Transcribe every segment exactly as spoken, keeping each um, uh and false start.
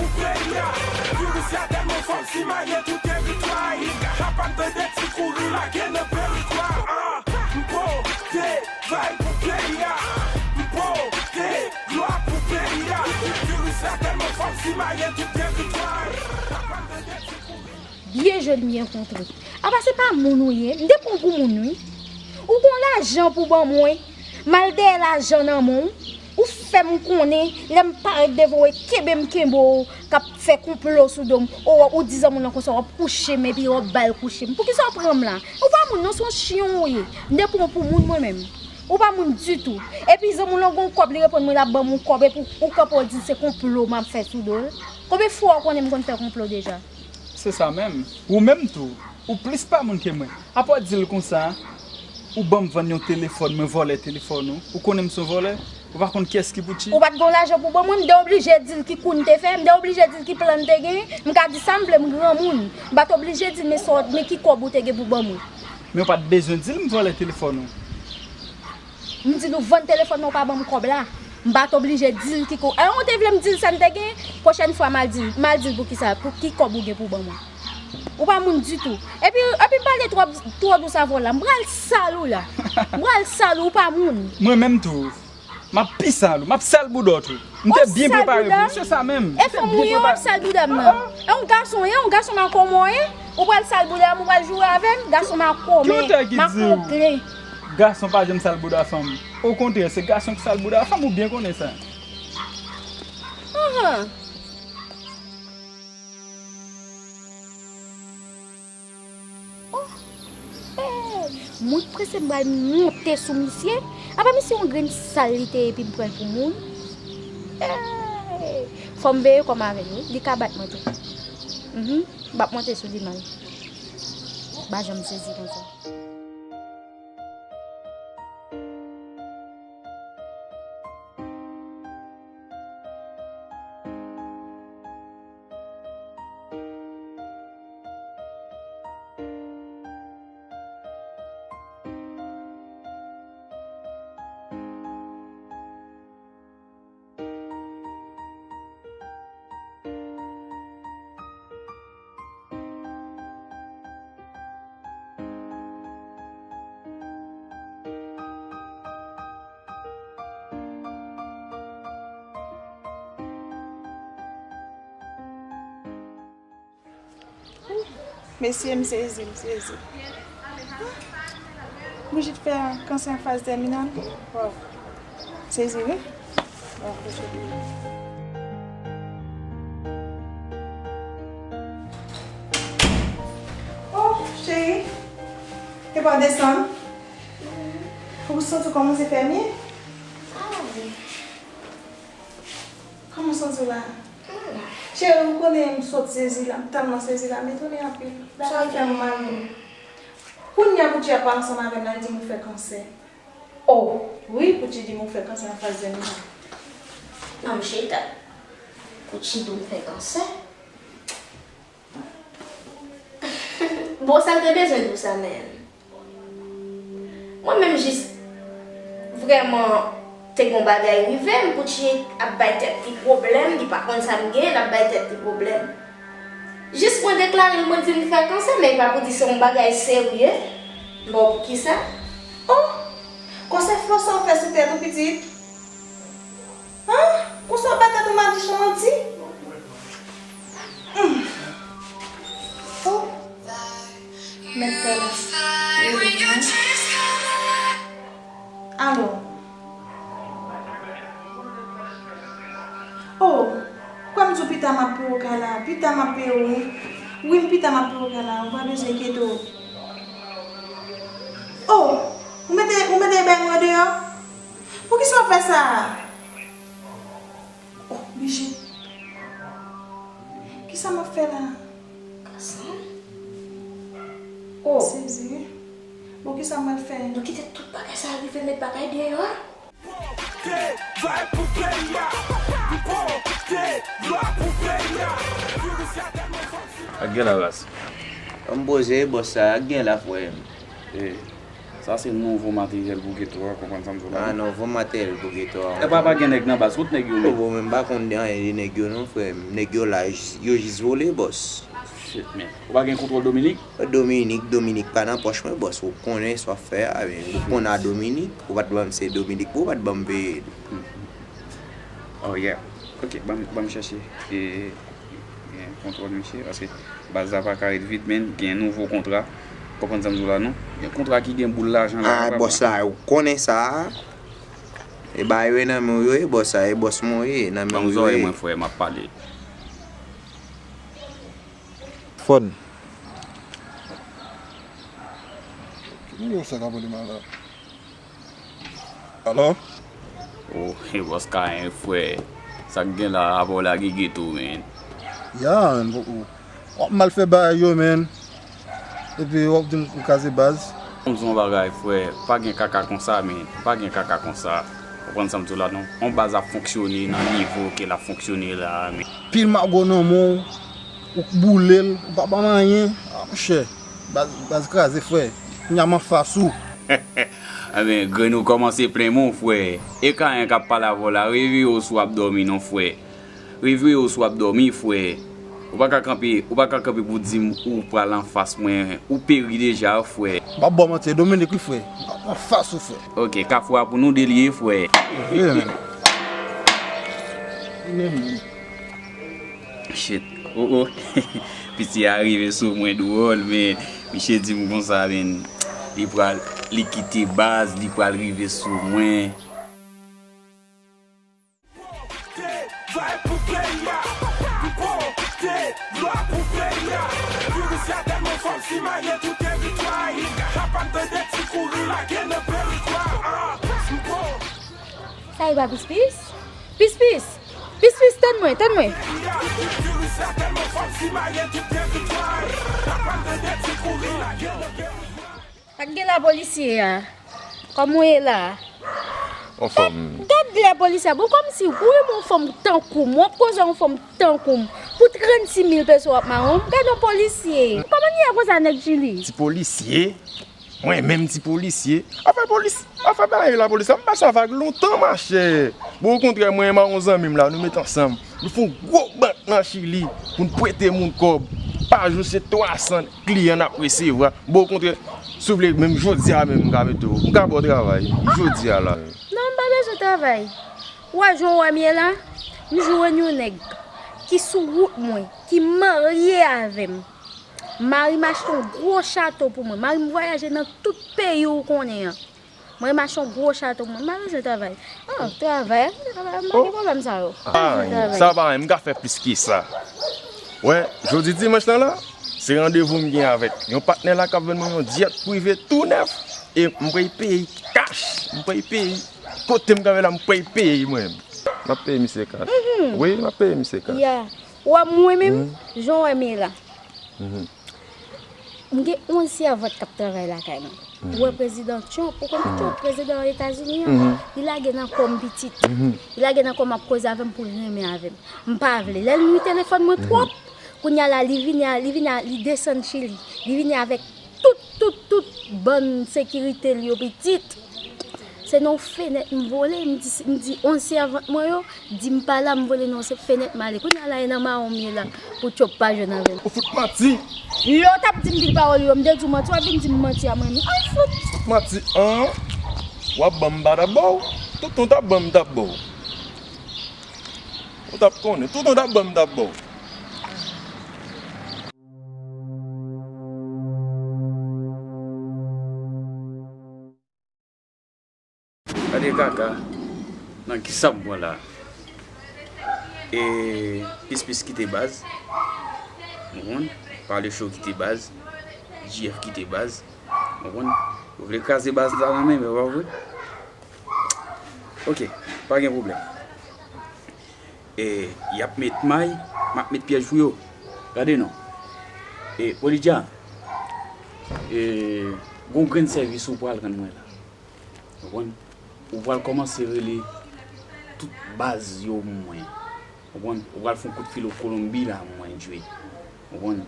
Pou peyi a, viris la tèlman fò l simaye tout teritwa. Chak fwa m tande ti kouri lage nan peritwa. Ah, m pote vay pou peyi a. M pote glwa pou peyi a. Viris la tèlman fò l simaye tout teritwa. Chak fwa m tande ti kouri. Byen jwe n byen kontre. Apa se pa moun ou ye? M te pran w pou moun, wi. Ou gon lajan pou ban mwen. M al dèyè lajan nan men w. Ou fè m konnen, lè m parèt devan w e kenbe m kenbe w, k ap fè konplo sou do m. Ou, ou di zanmi w lan konsa, w ap kouche m, epi w ap ba l kouche m. Poukisa w pran m la? Ou pa moun non, se yon chyon ou ye. M te pran w pou moun mwen menm. Ou pa moun ditou. Epi zanmi w lan gon kòb, li reponn mwen l ap ban m yon kòb, epi ou kanpe w di se konplo m ap fè sou do l. Konbyen fwa w konnen m konn fè konplo deja? Se sa menm. Ou menm tou, ou plis pa moun ke mwen. Apa w di l konsa, ou ban m vann yon telefòn, mwen vòlè telefòn ou. Ou konnen m se yon vòlè? Ou pa konn kiyès ki Poutji? Ou pa t gon lajan pou ban mwen, m te oblije di l ki kou n te fè, m te oblije di l ki plan n te genyen. M ka di sa m vle, m granmoun. M pa t oblije di l men sa w, men ki kòb ou te gen pou ban mwen. Men ou pa t bezwen di l m vòlè telefòn ou. M di l ou vann telefòn nan, ou pa ban m kòb la. M pa t oblije di l ki ko-, e ou te vle m di l sa n te gen? Pwochèn fwa m al di l, m al di l pou ki sa, pou ki kòb ou gen pou ban mwen. Ou pa moun ditou. Epi, epi pale twò, twò dous avè w la. M pral sal ou la. M pral sal ou, ou pa moun. Mwen menm tou. M ap pi sal ou. M ap sal bouda w tou. M te byen prepare pou ou. Se sa menm. E fanm ou ye, w ap sal bouda m nan. E yon gason, e yon gason makomò ye. Ou pral sal bouda m, ou pral joure avè m. Gason makomè. Ki otè ki di w gason pa janm sal bouda fanm? Okontrè, se gason ki sal bouda fanm, ou byen konnen sa. Ahan. Oh! Hey! Mwen k prese m pral monte sou misye. Apa misye yon grenn sal li te ye epi m pran l pou moun? Hey! Fò m veye kò m avè l wi. Li ka bat mwen tou. Mhm. M ap monte sou li mal. M pa janm sezi konsa. Mesye, m sezi, m sezi. Brigitte fè kansè an faz tèminal. Waw. Sezi, wi. Waw, kote li? Oh, cheri. Epa w desann? Ou santi w kòmanse fè byen? Ah, wi. Kòman w santi w la? Cheri, ou konnen m sot sezi la, m tèlman sezi la, m etone anpil. Bagay fè m mal wi. Kounye a Poutji ap pale ansanm avè m la, li di m ou fè kansè. Oh, wi, Poutji di m ou fè kansè an faz tèminal. Manm Chita, Poutji di w m fè kansè? Bon, sa l te bezwen di w sa menm? Mwen menm jis vrèman te gon bagay rive m, Poutji ap bay tèt li pwoblèm, li pa konn sa m gen, l ap bay tèt li pwoblèm. Jis mwen deklare l, mwen di l m fè kansè, men e pa pou di se yon bagay serye. Bon, poukisa? Oh! Konsè flo sa w fè sou tèt ou, pitit? Anh? Konsa w pa tande w madichon an di? Hmm. Oh. Mèt fè la. Alo. Oh. Kwè m di w pita m ap peye w kay la. Pita m ap peye w, wi. Wi, m pita m ap peye w kay la. Ou pa bezwen enkyete w. Oh. Ou mete, ou mete bay mwen deyò? Poukisa w fè sa? Oh, Brigitte. Kisa m ap fè la? Gason. Oh. Sezi wi. Bon, kisa m ap fè? Nou kite tout bagay sa rive met bagay deyò a? Pote vay pou peyi a. Pote glwa pou peyi a. Viris la tèlman fò. Ak gen la ras. Ann poze bòs sa, ak gen la frè m. Eh. Sa se nouvo materyèl pou geto a, konprann sa m di w la, Ah, non? Nouvo materyèl pou geto a. Epa pa gen nèg nan baz, kot nèg yo Bon, menm? bon, men m pa konn anyen de nèg yo non, frè m. Nèg yo la, yo jis vole, bòs. Shit, man. Ou pa gen kontwòl Dominik? Dominik, Dominik pa nan pòch mwen, bòs. Ou konnen sa w ap fè a, men ou konnen a Dominik. Ou pa t ban m se Dominik pou ou pa t ban m peye. Oh yeah. Ok, ban m, ban m chèche. E, gen kontwòl misye, paske baz la pa ka ret vid, men gen nouvo kontra. Konprann sa m di w la, non? Gen kontra ki gen boul lajan la. Ah, bòs la, ou konnen sa. E ba yo e nan men w yo ye, bòs la, e bòs mwen w ye, nan men Ban m w yo zòrèy ye. Mwen, frè, m ap pale. Fòn. Ki nimewo sa k ap rele m la? Alo? Oh, e bòs Kayen, frè. Sa k gen la, apa w lage geto, men. Ya, men, w ap mal fè bagay yo, men. Epi w ap di m kraze baz. Ban m di w yon bagay, frè. Pa gen kaka konsa, men. Pa gen kaka konsa. Konprann sa m di w la, non? Yon baz ap fonksyone nan nivo ke l ap fonksyone la, men. Pil mago nan men w, ou boule l, ou pa ban m anyen. Ah, monchè, baz, baz kraze, frè. Kounya m anfas ou. Enben, grenn ou kòmanse plen men w, frè. E Kayen k ap pale avè w la, reveye w si w ap dòmi non, frè. Reveye w si w ap dòmi, frè. Ou pa ka kanpe, ou pa ka kanpe pou di m ou pral anfas mwen. Ou peri deja, frè. M ap ba w manti, e Dominik wi, frè. M ap anfas ou, frè. Ok, kafou a pou nou de li ye, frè. Vre, men. Vre, men. Shit. Oh, oh. Piti a rive sou mwen dwòl, men misye di m konsa, men. Li pral, li kite baz, li pral rive sou mwen. Te vibe pou peyi a. M konekte, glwa pou peyi a. Virus la tèlman fò, l simaye tout teritwa. Nèg a pa tande ti kouri lage nan perikwa. Ah, m kon- Sa e pa pispis? Pispis! Pispis, tann mwen, tann mwen! Virus la tèlman fò, l simaye tout teritwa. Nèg a pa tande ti kouri lage nan perikwa. Sa k gen la polisye a? Kòman w ye la? Anfòm. Gad lè polisye a, bon kòmsi ou renmen yon fanm tankou m, w ap koze yon fanm tankou m. Pou trannsis mil peso w ap mawon m, gad yon polisye. Kòman n ye konsa nèg Chili? Ti polisye? Mwen menm ti polisye? Afè polis, afè bagay lapolis la, m pa sa vag lontan machè. Bon okontrè mwen menm ak yon zanmi m la, nou met ansanm. Nou fè yon gwo bank nan Chili pou n prete moun kòb. Pa jou se twa san kliyan n ap resevwa. Bon okontrè, si w vle menm jodi a menm m ka mete w, m ka ba w travay jodi a la. Non, m pa bezwen travay. Ou wè jan w wè m ye la? M jwenn yon nèg ki sou wout mwen, ki marye avè m. Mari m achte yon gwo chato pou mwen. Mari m vwayaje nan tout peyi ou konnen an. Mari m achte yon gwo chato pou mwen. M pa bezwen travay. Ah, travay, travay, m pa gen pwoblèm sa yo. M pa bezwen travay. Sa pa anyen, m ka fè plis ke sa. Wè, jodi dimanch lan la, se randevou m gen avèk yon patnè la k ap vann mwen yon jet prive tou nèf. E m prèy peye kach, m prèy peye. Kote m kanpe la, m prèy peye mwen menm. M ap peye misye kach. Wi, m ap peye misye kach. Ya. Ou wè mwen menm, jan w wè m ye la. M gen onz sèvant k ap travay lakay mwen. Ou wè prezidan Trump, ou konn Trump, prezidan Etazini an, li lage nan kò m pitit. Li lage nan kò m ap koze avè m pou l renmen avè m. M pa vle. Lè l nwi telefòn mwen twòp, kounye a la li vini a, li vini a, li desann Chili. Li vini avèk tout, tout, tout bann sekirite l yo pitit. Se nan yon fenèt m vole, m di, m di onz sèvant mwen yo, di m pa la, m vole nan yon fenèt m ale. Kounye a la e nan mawon m ye la, pou Trump pa jwenn avè m. Ou fout manti! Yo t ap di m pil pawòl yo, m te di w manti, w ap vin di m manti a mwen menm. Ay fout! Fout manti an! W ap ban m m pa t ap ba w. Toutan w t ap ban m m t ap ba w. Ou t ap konnen. Toutan w t ap ban m m t ap ba w. Gade kaka, nan kisa m pran la? E Pispis kite baz, ou konprann? Pale Cho kite baz, J F kite baz, ou konprann? Yo vle kraze baz la nan men, men pa vre? Ok, pa gen pwoblèm. E, y ap met may, m ap met pyèj pou yo. Gade non. E, Olidja, e, gon grenn sèvis ou pral rann mwen la. Ou konprann? Ou pral kòmanse rele tout baz yo pou mwen. Ou konprann? Ou pral fè yon kout fil o Kolonbi la pou mwen, Djwe. Ou konprann?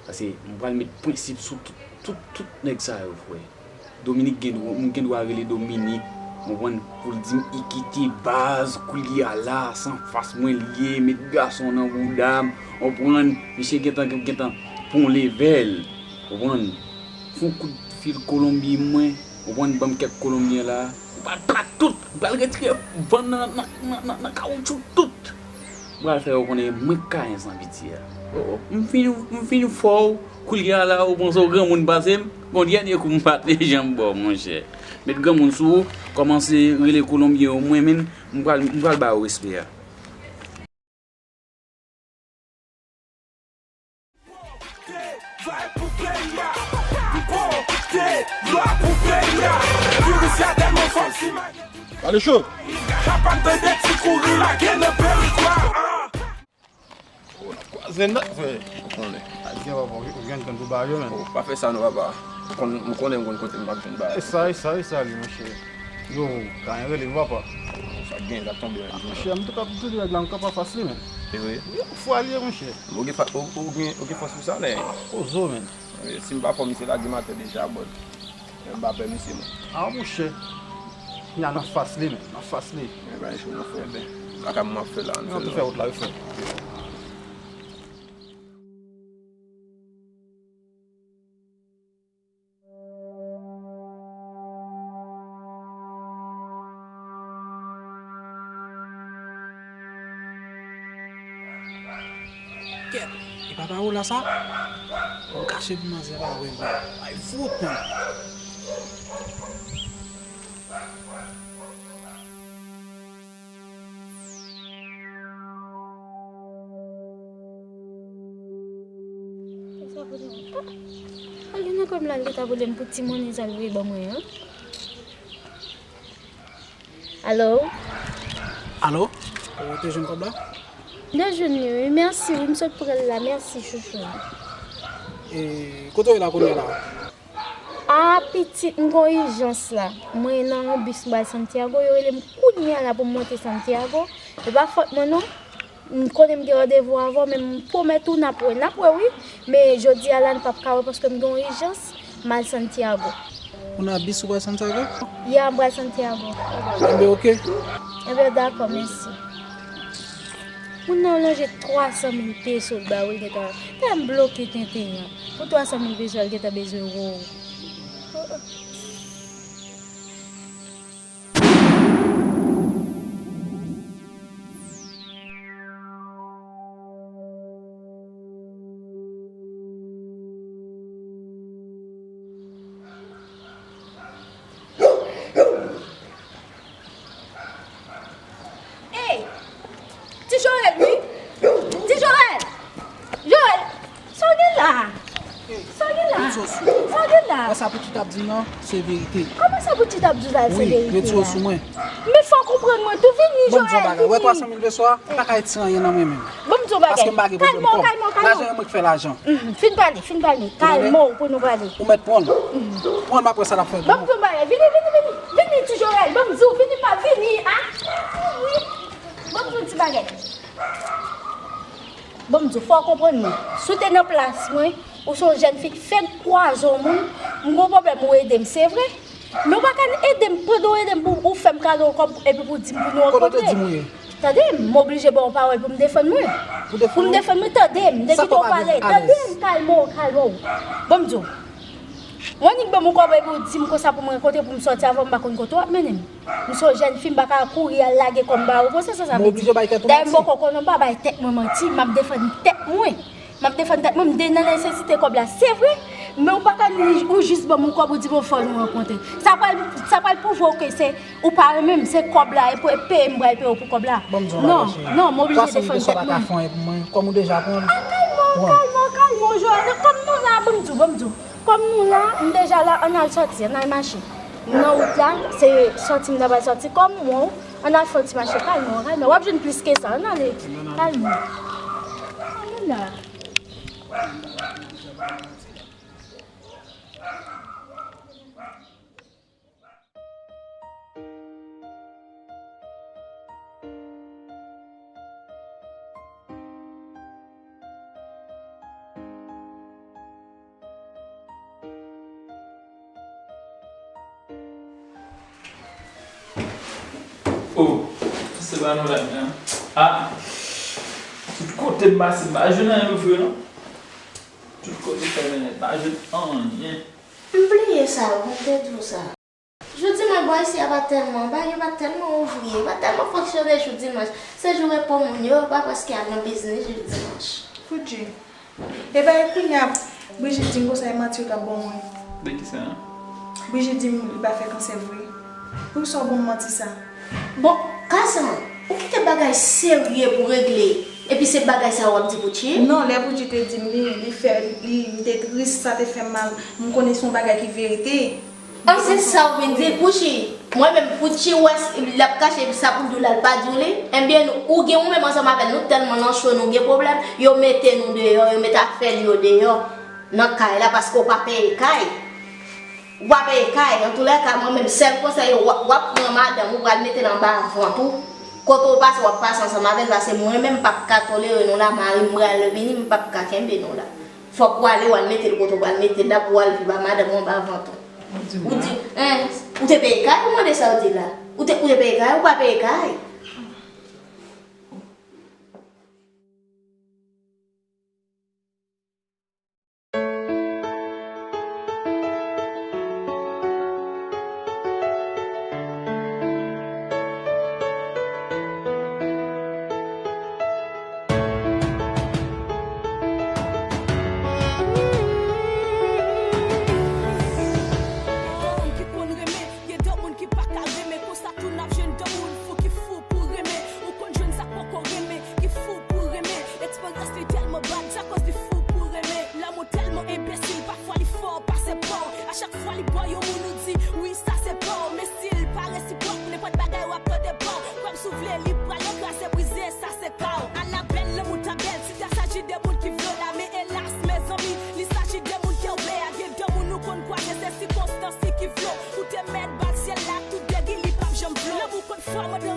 Paske m pral met prensip sou tout, tout, tout nèg sa yo, frè. Dominik gen dwa, m gen dwa rele Dominik, w konprann, pou l di m Ikiti baz, koulye a la, se anfas mwen l ye, met gason nan bouda m, w konprann, misye gentan, gentan pran yon level, w konprann, fè yon kout fil kolonbyen mwen, w konprann, ban m kèk kolonbyen la, m pral plat tout, m pral retire van nan, nan, nan, nan, nan kawoutchou tout. M pral fè yo konnen mwen k Kayen san piti a. O, o, m fin, m fin fò w, koulye a la ou panse w granmoun pase m? Bon, dènye kou m pa te janm ba w, monchè. Met granmoun sou ou, kòmanse rele kolonbyen yo mwen menm, m pral, m pral ba yo respè a. Pale cho! O, n ap kwaze nèt, frè. Ou konnen. Azyen, papa, ou jwenn tan pou bagay yo, men. O, pa fè sa non, papa. M konn, m konnen m konn kote m ap jwenn bagay. E sa, e sa, e sa, li, monchè. Yo, Kayen rele m, papa. Sa k gen, l ap tonbe an. Monchè, m tou ka, m tou di nèg la, m ka pa fas li, men. E vre? Wi, fwa li ye, monchè. Ou gen fa-, ou, ou gen, ou gen fòs pou sa, nèg. Poze w, men. E, si m pa fò, misye lage m atè deja, bòd. M pa pè misye, mwen. A, monchè. Kounya nan fas li, men. Nan fas li. E, bay cho, mwen, frè, ben. Sa ka m ap fè la, ann fè l. Tou fè wout la, wi, frè. Kèt, e pa Paola sa? M kache pou manzè pa wè m. Ay, fout, men. Sa pou nou. Ah! Al gen nan kòm la, l gentan vole m pou ti monnen sa l voye ban mwen an. Alo? Alo? Ou te jwenn kòb la? M te jwenn li, wi. Mèsi, wi, m sot pran l la. Mèsi, chouchou. E, kote w ye la kounye a la? A, pitit, m gon ijans la. Mwen nan yon bis m pral Santiago, yo rele m kounye a la pou m monte Santiago. E pa fòt mwen non. M konnen m gen randevou avè w, men m pwomèt ou n ap wè. N ap wè wi, men jodi a la n p ap ka wè paske m gen yon ijans, m al Santiago. Ou nan bis ou pral Santiago? Ya, m pral Santiago. Enben, oke. Enben, dakò, mèsi. Moun nan lonje twa san mil peso l ba ou, l gentan, tèlman bloke tenten an. Pou twa san mil peso, l gentan bezwen wè w. Ey! Ti Jorel, wi! Ti Jorel! Jorel! Sa w gen la? Sa w gen la? Sa w gen la? Wè sa Pitit ap di nan, se verite. Kòman sa Pitit ap di la, se verite a? Wi, retire w sou mwen. Men fò w konprann mwen tou, vini, Jorel, vini. Ban m di yon bagay, wè twa san mil peso a, pa ka retire anyen nan men m. Ban m di yon bagay. Paske m pa gen pwoblèm kòb. Kalme w, kalme w, kalme w. Lajan e mwen k fè lajan. Mhm, fin pale, fin pale. Kalme w pou nou pale. Ou mèt pran l. Mhm. Pran l, m ap wè sa l ap fè pou ou. Ban m di yon bagay. Vini, vini, vini. Vini, Ti Jorel. Ban m di w, vini, pa vini. Ah, vini. Ban m di yon ti bagay. Ban m di w, fò w konprann mwen. Si w te nan plas mwen, ou se yon jèn fi k fenk kwaze yon moun, m gon pwoblèm ou ede m, se vre. Men w pa ka ede m, pandan w ede m, pou ou fè m kado yon kòb, epi pou w di m pou nou rankontre. Kote w te di m ou ye? Tande m, m oblije ba w pawòl pou m defann mwen. Pou defann ou? Pou m defann mwen, tande m, m te kite w pale. Tande m, kalme w, kalme w. Ban m di w. Ou annik ban m yon kòb epi w di m konsa pou m rankontre, pou m sòti avè w, m pa konn kote w ap mennen m. M se yon jèn fi, m pa ka kouri al lage kò m ba ou konsa, sa sa vle di. Dayè m poko konnen, m pa bay tèt mwen manti, m ap defann tèt mwen. M ap defann tèt mwen, m de nan nesesite kòb la, se vre, men ou pa ka ni ou jis ban m yon kòb ou di bon fò nou rankontre. Sa pral, sa pral pwouve w ke se ou pa renmen m, se kòb la, e pou e peye m pral peye w pou kòb la. Non, non, m oblije defann tèt mwen. Kòm ou deja pran l. Ah, kalme w, kalme w, kalme w, Joël, kòm nou la, ban m di w, ban m di w. Kòm nou la, m deja la, ann al sòti, ann al mache. M nan wout la, se sòti m ta pral sòti. Kòm ou, ann al fè yon ti mache, kalme w, kalme w. W ap jwenn plis ke sa, ann ale, kalme w. Ann ale la. Oh, se pa nou la menm. Ah, tout kote m pase, m pa jwenn anyen vre non. Tout kote fèmen nèt, m pa jwenn anyen. M bliye sa, pou m te di w sa. Jou dimanch, bò isi a pa tèlman bay, yo pa tèlman ouvriye, yo pa tèlman fonksyone jou dimanch. Se jou repo moun yo, yo pa prèske al nan biznis jou dimanch. Fouji. Epa e kounye a, Brigitte di m konsa e manti yo t ap ban mwen. De kisa? Brigitte di m li pa fè kansè vre. Poukisa w ban m manti sa? Bon, Kazan, ou kite bagay serye pou regle, epi se bagay sa w ap di Poutchi? Non, lè Poutchi te di m li, li fè, li, li te tris, sa te fè m mal. M konnen se yon bagay ki verite. An, se sa w vin di, Poutchi? Mwen menm, Poutchi wè s-, l ap kache sa pou l di w la, l pa di w li? Ebyen, ou gen ou menm ansanm avè l, nou tèlman nan cho, nou gen pwoblèm, yo mete nou deyò, yo mete afè l yo deyò nan kay la, paske w pa peye kay. Ou pa peye kay. Antoulèka, mwen menm, sèl konsèy, w ap, w ap pran madanm, ou pral mete l anba vant ou. Kote w pase, w ap pase ansanm avè l, paske mwen menm, m p ap ka tolere nou la, mari m pral vini, m p ap ka kenbe nou la. Fòk w ale, w al mete l kote w pral mete l la, pou w al viv a madanm ou anba vant ou. Ou di, en, ou te peye kay pou mande sa w di la? Ou te, ou te peye kay, ou pa peye kay? Moun ki konn renmen, gen de moun ki pa ka renmen, konsa tou n ap jwenn de moun fou ki fou pou renmen. Ou konn jwenn sa k poko renmen, ki fou pou renmen. Eksperyans li tèlman bad, sa koz li fou pou renmen. Lanmou tèlman enbesil, pafwa li fò pase pa w. A chak fwa li ba w yon moun, ou di, wi, sa se pa w. Men si l pa resipwòk, nenpòt bagay w ap tande pa w. Kwè m si w vle, li prale kraze, brize, sa se ka w. Annabelle, lanmou ta bèl, si ta saji de moun ki vle w la. Men elas, mezanmi, li saji de moun ke w pè a. Gen de moun ou konn kwaze, se sikonstans li ki vle w. Ou te mèt bat syèl la, tout degi, li p ap janm vle w. Lanmou konn fò, mande